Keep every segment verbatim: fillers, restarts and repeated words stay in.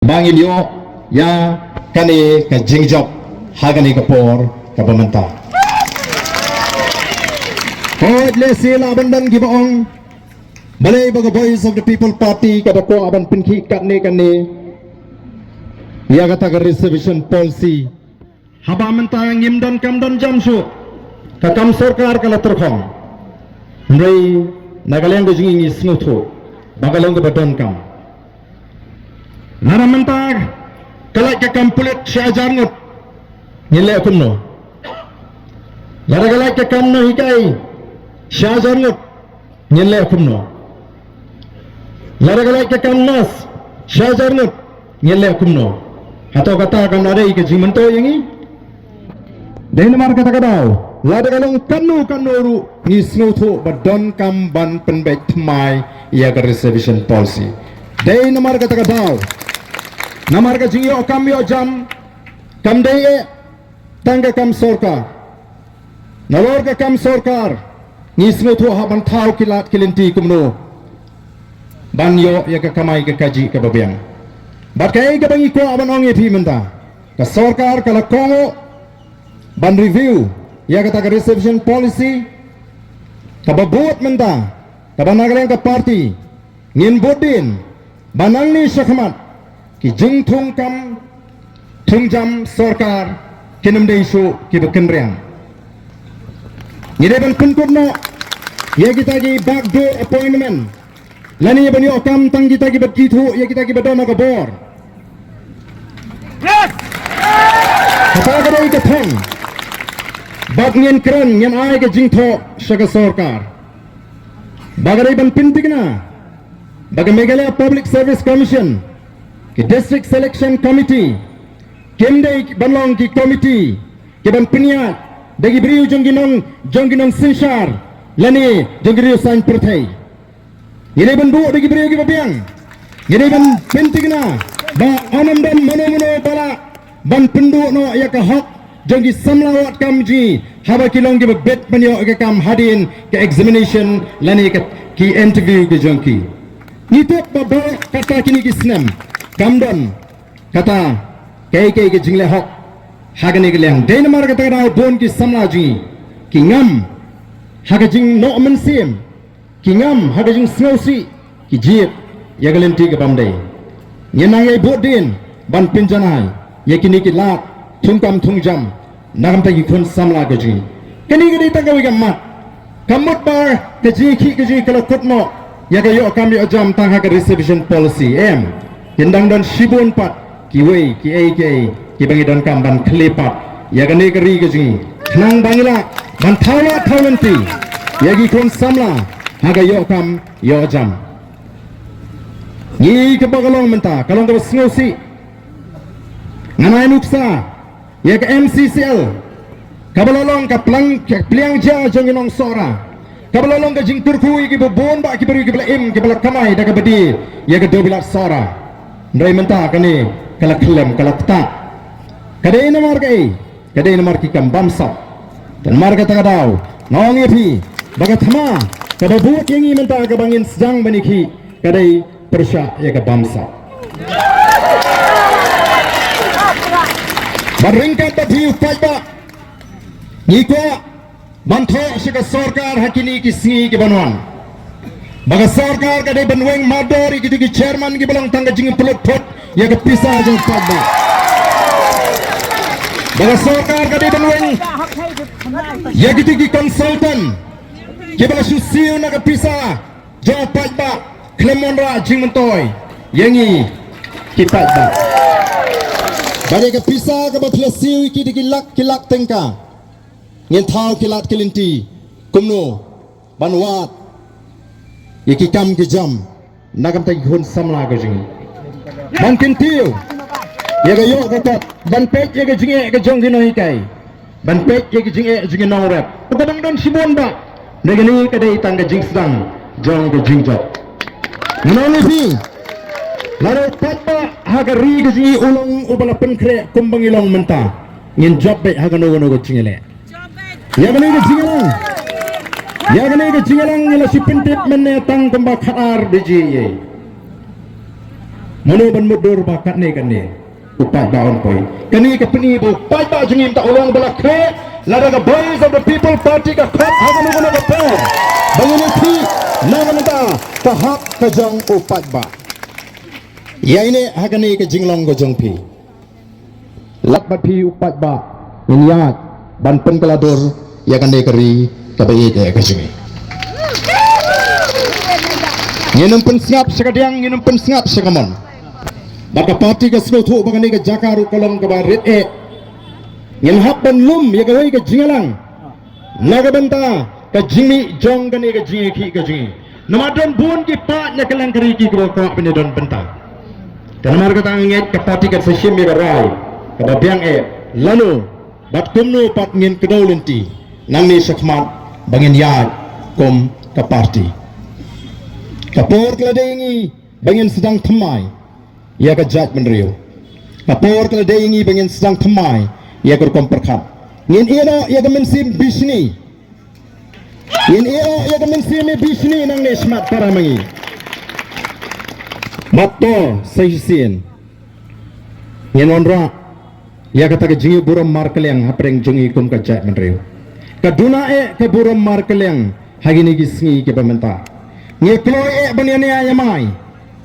ba ngin ïoh ïa kane ka jingjop ha kane ka por kaba mynta. Hooid, lehse lah ban don kiba ong balei ba ka Voice of the People Party ka da kwah ban pynkhih katne katne ïa kata ka reservation policy. Haba mynta ngim don kam don jam shuh, ka kam sorkar ka la tyrkhong. Hynrei na ka liang ka jong ngi ngi sngewthuh ba ka long kaba donkam. Lada mynta ka lait ka kam pulit shi hajar ngut, ngin leh kumno? Lada ka lait ka kam nonghikai shi hajar ngut, ngin leh kumno? Lada ka lait ka kam nurse shi hajar ngut, ngin leh kumno? Hato kata kam dei ka jingmyntoi ïa ngi? Dei namar kata ka daw, lada ka long kano kano ruh, ngi sngewthuh ba donkam ban pynbeit thymmai ïa ka reservation policy. Dei namar kata ka daw, namar ka jingïoh kam ïoh jam kam dei eh tang ka kam sorkar. Nalor ka kam sorkar, ngi sngewthuh hap ban thaw ki lad ki lynti kumno ban ïoh ïa ka kamai ka kajih kaba biang. Bad kaei kaba ngi kwah ban ong ïa phi mynta, ka sorkar ka la kohnguh ban review ïa kata ka reservation policy. Kaba bud mynta, kaba na ka liang ka party, ngin bud dien ba nangne shakhmat ki jingthung kam thung jam sorkar kin ym dei shuh kiba kynriang. Ngi dei ban pynkut noh ïa kita ki backdoor appointment lane ban ïoh kam tang kita kiba ithuh ïa kita kiba don ha ka bor. Kata ka dei ka thong. Bad ngin kren, ngin ai ka jingthoh sha ka sorkar ba ka dei ban pynthikna ba ka Meghalaya Public Service Commission, ki District Selection Committee, kim dei ban long ki committee kiban pynïaid da ki briew jong ki nong, jong ki nongsynshar lane jong ki riewsaiñ pyrthei. Ngi dei ban buh da ki briew kiba biang. Ngi dei ban pynthikna ba ym don mano mano ba lah ban pynduh noh ïa ka hok jong ki samla wad kam jong ngi haba ki long kiba bit ban ïoh ïa ka kam hadien ka examination lane ka, ki interview ki jong ki. Ngi tip ba baroh kata kine ki snem kam don kata kaei kaei ka jingleh hok ha kane ka liang. Dei namar kata ka daw bun ki samla jong ngi ki ngam ha ka jingnoh mynsiem, ki ngam ha ka jingsngewsih, ki jied ïa ka lynti ka bym dei. Ngin nang ïai bud dien ban pynjanai ïa kine ki lad thung kam thung jam na ka bynta ki khun samla ka jong ngi. Kane ka dei tang kawei ka mat. Ka mut ba ka jingïakhih ka jong ngi ka la kut noh ïa ka ïoh kam ïoh jam tang ha ka reservation policy, em. Kin dang don shibun pat kiwei kiei kiei kiba ngi donkam ban khlieh pat ïa kane ka ri ka jong ngi khnang ba ngi lah ban thaw lad thaw lynti ïa ki khun samla ha ka ïoh kam ïoh jam. Ngi kaba ka long mynta ka long kaba sngewsih. Ngan ai nuksa ïa ka M C C L kaba la long ka plang, ka pliang ja jong ki nong Sohra, kaba la long ka jingkyrkhu ïa kiba bun bha kiba riewkiba la im kiba la kamai da kaba die ïa ka dewbilat Sohra. Hynrei mynta kane ka la khlem, ka la ktah. Ka dei namar kaei? Ka dei namar ki kam bamsap. Te namar kata ka daw nga ong ïa phi ba ka thma kaba bud ïa ngi mynta kaba ngin sdang ban ïakhih ka dei pyrshah ïa ka bamsap. Bad ryngkat bad phi u paidbah, ngi kwah ban thoh sha ka sorkar ha kine ki sngi ki ban wan ba ka sorkar ka dei ban weng mardor ïa kito ki chairman kiba long tang ka jingpynlut phut ïa ka pisa jong u paidbah. Ba ka sorkar ka dei ban weng ïa kito ki consultant kiba la shu siew na ka pisa jong u paidbah khlem wanrah jingmyntoi ïa ngi ki paidbah. Bad ïa ka pisa kaba phi la siew ïa ki da ki lak ki lak tyngka, ngin thaw ki lad ki lynti kumno ban wad ïa ki kam ki jam na ka bynta ki khun samla ka jong ngi. Ban kyntiew ïa ka ïoh ka kot, ban peit ïa ka jingeh ka jong ki nonghikai, ban peit ïa ka jingeh jong ki nongrep. Ka dang don shibun bha. Hynrei kane ka dei tang ka jingsdang jong ka jingjop. Ngan ong ïa phi, lada u paidbah ha ka ri ka jong ngi u long uba la pynkhreh kumba ngi long mynta, ngin jop beit ha kano kano ka jingïaleh. Ïa kane ka jingïalang, ïa kane ka jingïalang ngi la shu pyntip mynne tang kumba khatar baje ïa. Mano ban mutdur ba katne katne u paidbah un poi? Kane ka pyni ba u paidbah jong ngi mynta u long ba la khreh, lada ka Voice of the People Party ka khot ha kano kano ka por ba ngin ïakhih na ka bynta ka hok ka jong u paidbah. Ïa ine ha kane ka jinglong ka jong phi. Lad bad phi u paidbah, ngin ïaid ban pynkylla dur ïa kane ka ri kaba ïeit ka jong ngi. Ngin ym pynsngap sha ka diang, ngin ym pynsngap sha ka mon. Bad ka party ka sngewthuh ba kane ka jaka ruh ka long kaba rit eh. Ngin hap ban lum ïa kawei ka jingïalang na ka bynta ka jingmih jong kane ka jingïakhih ka jong ngi. Namar don bun ki paid na kylleng ka ri kiba kwah ban ïadon bynta. Te namar kata nga ngeit ka party kan sa shim ïa ka rai kaba biang eh lano bad kumno pat ngin kdew lynti nangne shakhmat ba ngin ïaid kum ka party. Ka por ka la dei ngi ba ngin sdang thymmai ïa ka jaitbynriew. Ka por ka la dei ngi ba ngin sdang thymmai ïa ka rukom pyrkhat. Ngin ïehnoh ïa ka mynsiem bishni. Ngin ïehnoh ïa ka mynsiem bishni nangne shakhmat para ma ngi. Bad to sa shisien ngin wanrah ïa kata ka jingïaburom markylliang hapdeng jong ngi kum ka jaitbynriew. Ka duna eh ka burom markylliang ha kine ki sngi kiba mynta. Ngi kloi eh ban ïania ïa mai.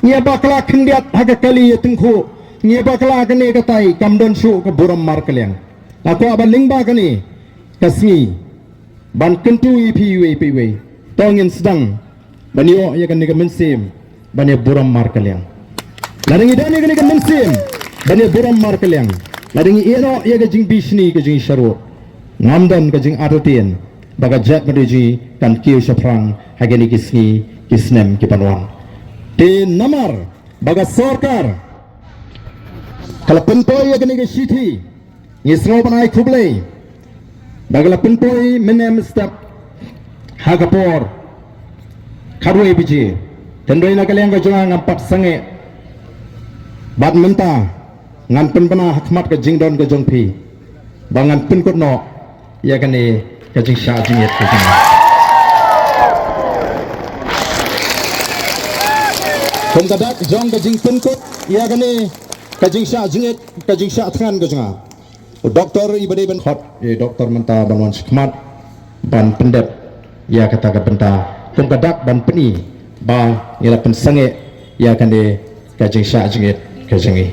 Ngi bakla khyndiat ha ka kali ïa tyngkhuh. Ngi bakla kane katai kam don shuh ka burom markylliang. Nga kwah ban lyngba kane ka sngi ban kyntu ïa phi iwei pa iwei. To ngin sdang ban ïoh ïa kane ka mynsiem ban ïaburom markylliang. Lada ngi don ïa kane ka mynsiem ban ïaburom markylliang, lada ngi ïehnoh ïa ka jingbishni ka jong ngi sharuh, ngam don ka jingartatien ba ka jaitbynriew jong ngi kan kiew shaphrang ha kine ki sngi ki snem ki ban wan. Te namar ba ka sorkar ka la pynpoi ïa kane ka shithi, ngi sngew ban ai khublei ba ka la pynpoi mynne mynstep ha ka por khatwei baje. Te hynrei na ka liang ka jong nga ngam pat sangeh bad mynta ngan pynbna ha khmat ka jingdon ka jong phi ba ngan pynkut noh ïa kane ka jingshah jingit ka jong nga. Kum ka dak jong ka jingpynkut ïa kane ka jingshah jingit, ka jingshah thngan ka jong nga, u doktor iba dei ban khot ïa u doktor mynta ban wan shakhmat ban pyndep ïa kata ka bynta kum ka dak ban pyni ba ngi la pynsangeh ïa kane ka jingshah jingit ka jong ngi.